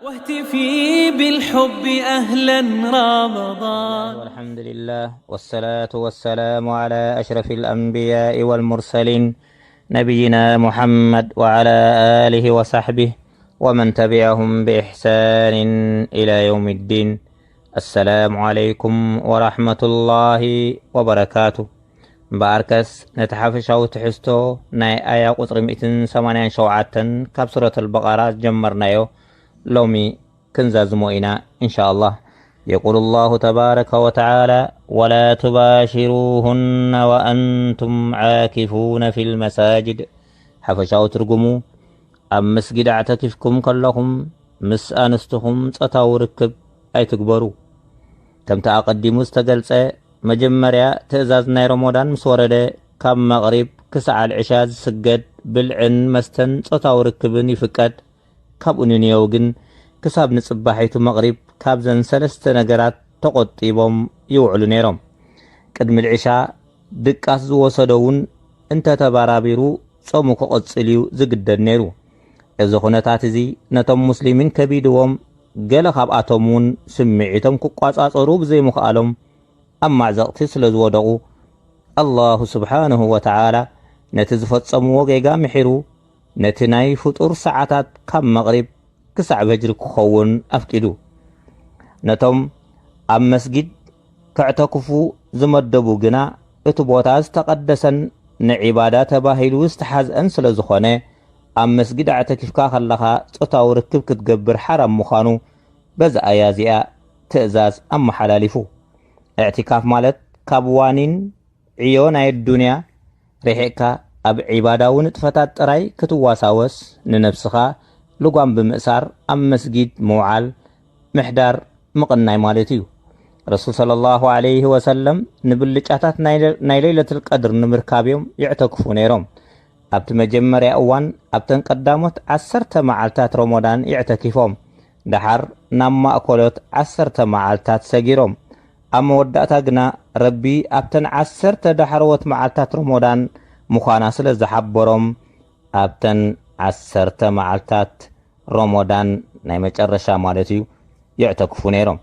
واهتفي بالحب أهلا رمضان. والحمد لله، والصلاة والسلام على أشرف الأنبياء والمرسلين، نبينا محمد وعلى آله وصحبه ومن تبعهم بإحسان إلى يوم الدين. السلام عليكم ورحمة الله وبركاته. እምበኣርከስ ነቲ ሓፈሻዊ ትሕዝቶ ናይ ኣያ ቁጽሪ ሚእትን ሰማንያን ሸውዓተን ካብ ሱረት ኣልበቐራ ዝጀመርናዮ ሎሚ ክንዛዝሞ ኢና፣ إن شاء الله. يقول الله تبارك وتعالى: ولا تباشروهن وأنتم عاكفون في المساجد. ሓፈሻዊ ትርጉሙ፣ ኣብ መስጊድ ኣዕተኪፍኩም ከለኹም ምስ ኣንስትኹም ጾታዊ ርክብ ኣይትግበሩ። ከምቲ ኣቐዲሙ ዝተገልጸ፣ መጀመርያ ትእዛዝ ናይ ረመዳን ምስ ወረደ፣ ካብ መቕሪብ ክሳዕ ኣልዕሻ ዝስገድ ብልዕን መስተን ጾታዊ ርክብን ይፍቀድ። ካብኡ ንንየው ግን ክሳብ ንጽባሒቱ መቕሪብ ካብዘን ሰለስተ ነገራት ተቖጢቦም ይውዕሉ ነይሮም። ቅድሚ ልዕሻ ድቃስ ዝወሰዶ እውን እንተተባራቢሩ ጾሙ ክቕጽል እዩ ዝግደድ ነይሩ። እዚ ኩነታት እዚ ነቶም ሙስሊሚን ከቢድዎም፣ ገለ ካብኣቶም እውን ስምዒቶም ክቋጻጸሩ ብዘይምኽኣሎም ኣብ ማዕዘቕቲ ስለ ዝወደቑ፣ ኣላሁ ስብሓነሁ ወተዓላ ነቲ ዝፈጸምዎ ጌጋ ምሒሩ፣ ነቲ ናይ ፍጡር ሰዓታት ካብ መቕሪብ ክሳዕ ፈጅሪ ክኸውን ኣፍቂዱ። ነቶም ኣብ መስጊድ ከዕተክፉ ዝመደቡ ግና፣ እቲ ቦታ ዝተቐደሰን ንዒባዳ ተባሂሉ ዝተሓዝአን ስለ ዝኾነ፣ ኣብ መስጊድ ኣዕተኪፍካ ከለኻ ጾታዊ ርክብ ክትገብር ሓራም ምዃኑ በዛ ኣያ እዚኣ ትእዛዝ ኣመሓላሊፉ። እዕቲካፍ ማለት ካብ ዋኒን ዕዮ ናይ ኣዱንያ ርሒቕካ ኣብ ዒባዳዊ ንጥፈታት ጥራይ ክትዋሳወስ፣ ንነብስኻ ልጓም ብምእሳር ኣብ መስጊድ ምውዓል፣ ምሕዳር፣ ምቕናይ ማለት እዩ። ረሱል ሰለላሁ ዐለይሂ ወሰለም ንብልጫታት ናይ፣ ናይ ለይለቱል ቀድር ንምርካብ እዮም ይዕተክፉ ነይሮም። ኣብቲ መጀመርያ እዋን ኣብተን ቀዳሞት ዓሰርተ መዓልታት ረመዳን የዕተኪፎም፣ ደሓር ናብ ማእከሎት ዓሰርተ መዓልታት ሰጊሮም። ኣብ መወዳእታ ግና ረቢ ኣብተን ዓሰርተ ዳሕረዎት መዓልታት ረመዳን ምዃና ስለ ዝሓበሮም፣ ኣብተን ዓሰርተ መዓልታት ረመዳን ናይ መጨረሻ ማለት እዩ፣ የዕተክፉ ነይሮም።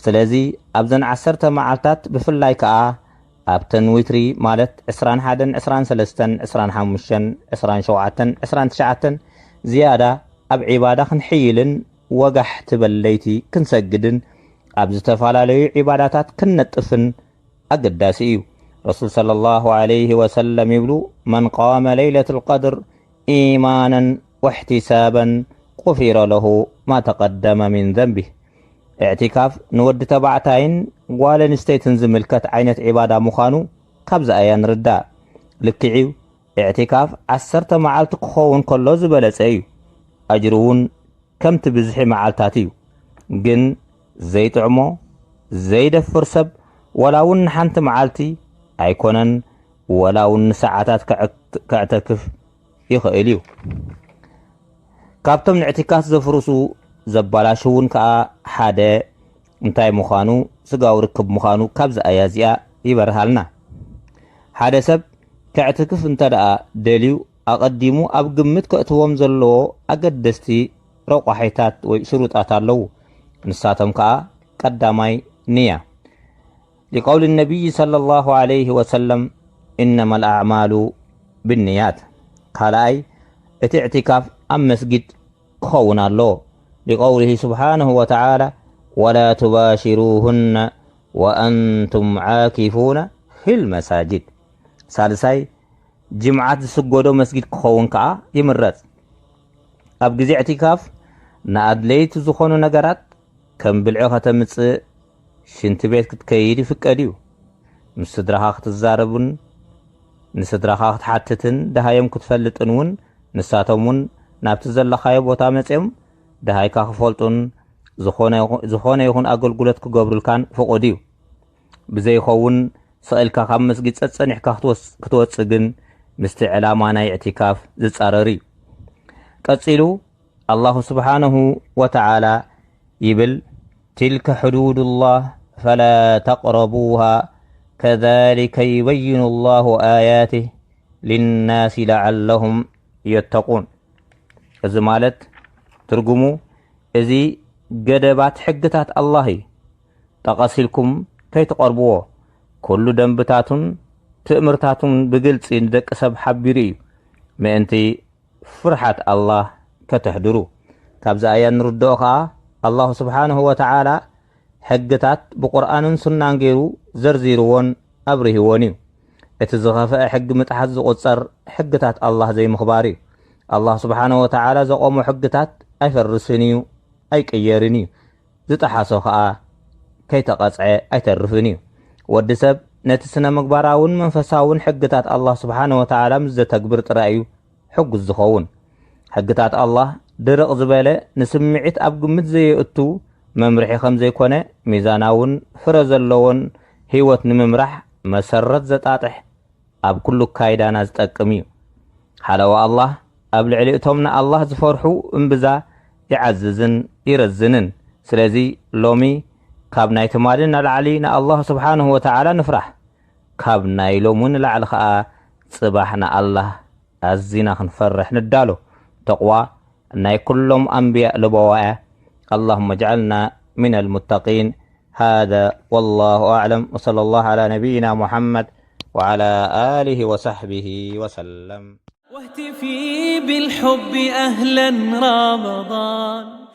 ስለዚ ኣብዘን ዓሰርተ መዓልታት ብፍላይ ከኣ ኣብተን ዊትሪ ማለት ዕስራን ሓደን፣ ዕስራን ሰለስተን፣ ዕስራን ሓሙሽተን፣ ዕስራን ሸውዓተን፣ ዕስራን ትሽዓተን ዝያዳ ኣብ ዒባዳ ክንሕይልን ወጋሕ ትበል ለይቲ ክንሰግድን ኣብ ዝተፈላለዩ ዒባዳታት ክንነጥፍን ኣገዳሲ እዩ። ረሱል ሰለላሁ ዐለይሂ ወሰለም ይብሉ፣ መን ቃመ ለይለቱል ቀድር ኢማናን ወሕቲሳባን ቁፊረ ለሁ ማ ተቀደመ ሚን ዘንቢህ። እዕቲካፍ ንወዲ ተባዕታይን ጓል ኣንስተይትን ዝምልከት ዓይነት ዒባዳ ምዃኑ ካብዚ ኣያ ንርዳእ። ልክዕ እዩ፣ እዕቲካፍ ዓሰርተ መዓልቲ ክኸውን ከሎ ዝበለጸ እዩ። ኣጅሩ እውን ከምቲ ብዝሒ መዓልታት እዩ። ግን ዘይጥዕሞ፣ ዘይደፍር ሰብ ወላ እውን ንሓንቲ መዓልቲ ኣይኮነን፣ ወላ እውን ንሰዓታት ከዕት-፣ ከዕተክፍ ይኽእል እዩ። ካብቶም ንዕቲካፍ ዘፍርሱ፣ ዘባላሽውን ከኣ ሓደ እንታይ ምዃኑ፣ ስጋዊ ርክብ ምዃኑ ካብዚ ኣያ እዚኣ ይበርሃልና። ሓደ ሰብ ከዕትክፍ እንተ ደኣ ደልዩ፣ ኣቐዲሙ ኣብ ግምት ከእትዎም ዘለዎ ኣገደስቲ ረቋሒታት ወይ ሽሩጣት ኣለዉ። ንሳቶም ከኣ ቀዳማይ ንያ። ሊቀውሊ ነቢይ ሰለላሁ ዐለይሂ ወሰለም፣ ኢነማ ልኣዕማሉ ብንያት። ካልኣይ፣ እቲ እዕቲካፍ ኣብ መስጊድ ክኸውን ኣለዎ። ሊቀውሊሂ ስብሓነሁ ወተዓላ፣ ወላ ቱባሽሩሁነ ወኣንቱም ዓኪፉነ ፊል መሳጅድ። ሳልሳይ፣ ጅምዓት ዝስገዶ መስጊድ ክኸውን ከኣ ይምረጽ። ኣብ ግዜ እዕቲካፍ ንኣድለይቲ ዝኾኑ ነገራት ከም ብልዒ ከተምጽእ፣ ሽንቲ ቤት ክትከይድ ይፍቀድ እዩ። ምስ ስድራኻ ክትዛረብን ንስድራኻ ክትሓትትን ደሃዮም ክትፈልጥን እውን፣ ንሳቶም እውን ናብቲ ዘለኻዮ ቦታ መጺኦም ደሃይካ ክፈልጡን ዝኾነ ይኹ-፣ ዝኾነ ይኹን ኣገልግሎት ክገብሩልካን ፍቑድ እዩ። ብዘይኸውን ስቕ ኢልካ ካብ መስጊድ ጸጸኒሕካ ክትወስ-፣ ክትወጽእ ግን ምስቲ ዕላማ ናይ እዕቲካፍ ዝጻረር እዩ። ቀጺሉ ኣላሁ ስብሓነሁ ወተዓላ ይብል፣ ትልከ ሕዱዱላህ ፈላ ተቅረቡሃ ከዛሊከ ዩበይኑ ላሁ ኣያቲህ ሊናሲ ለዓለሁም የተቁን። እዚ ማለት ትርጉሙ፣ እዚ ገደባት ሕግታት ኣላህ እዩ። ጠቐስ ኢልኩም ከይትቐርብዎ። ኩሉ ደንብታቱን ትእምርታቱን ብግልጺ ንደቂ ሰብ ሓቢሩ እዩ። ምእንቲ ፍርሓት ኣላህ ከተሕድሩ። ካብዚ ኣያ ንርድኦ ኸኣ፣ ኣላሁ ስብሓንሁ ወተዓላ ሕግታት ብቁርኣንን ሱናን ገይሩ ዘርዚርዎን ኣብርህዎን እዩ። እቲ ዝኸፍአ ሕጊ ምጥሓስ ዝቑጸር ሕግታት ኣላህ ዘይምኽባር እዩ። ኣላህ ስብሓንሁ ወተዓላ ዘቖሞ ሕግታት ኣይፈርስን እዩ፣ ኣይቅየርን እዩ። ዝጠሓሶ ኸኣ ከይተቐጽዐ ኣይተርፍን እዩ። ወዲ ሰብ ነቲ ስነ ምግባራውን መንፈሳውን ሕግታት ኣላህ ስብሓንሁ ወተዓላ ምስ ዘተግብር ጥራይ እዩ ሕጉስ ዝኸውን። ሕግታት ኣላህ ድርቕ ዝበለ ንስምዒት ኣብ ግምት ዘየእቱ መምርሒ ከም ዘይኮነ፣ ሚዛናውን ፍረ ዘለዎን ህይወት ንምምራሕ መሰረት ዘጣጥሕ ኣብ ኩሉ ካይዳና ዝጠቅም እዩ። ሓለዋ ኣላህ ኣብ ልዕሊ እቶም ንኣላህ ዝፈርሑ እምብዛ ይዓዝዝን ይረዝንን። ስለዚ ሎሚ ካብ ናይ ትማሊ ንላዕሊ ንኣላህ ስብሓንሁ ወተዓላ ንፍራሕ። ካብ ናይ ሎሚ ንላዕሊ ኸኣ ጽባሕ ንኣላህ ኣዚና ክንፈርሕ ንዳሎ። ተቕዋ ናይ ኩሎም ኣንብያእ ለበዋ እያ። اللهم اجعلنا من المتقين. هذا والله أعلم، وصلى الله على نبينا محمد وعلى آله وصحبه وسلم. واهتفي بالحب أهلا رمضان.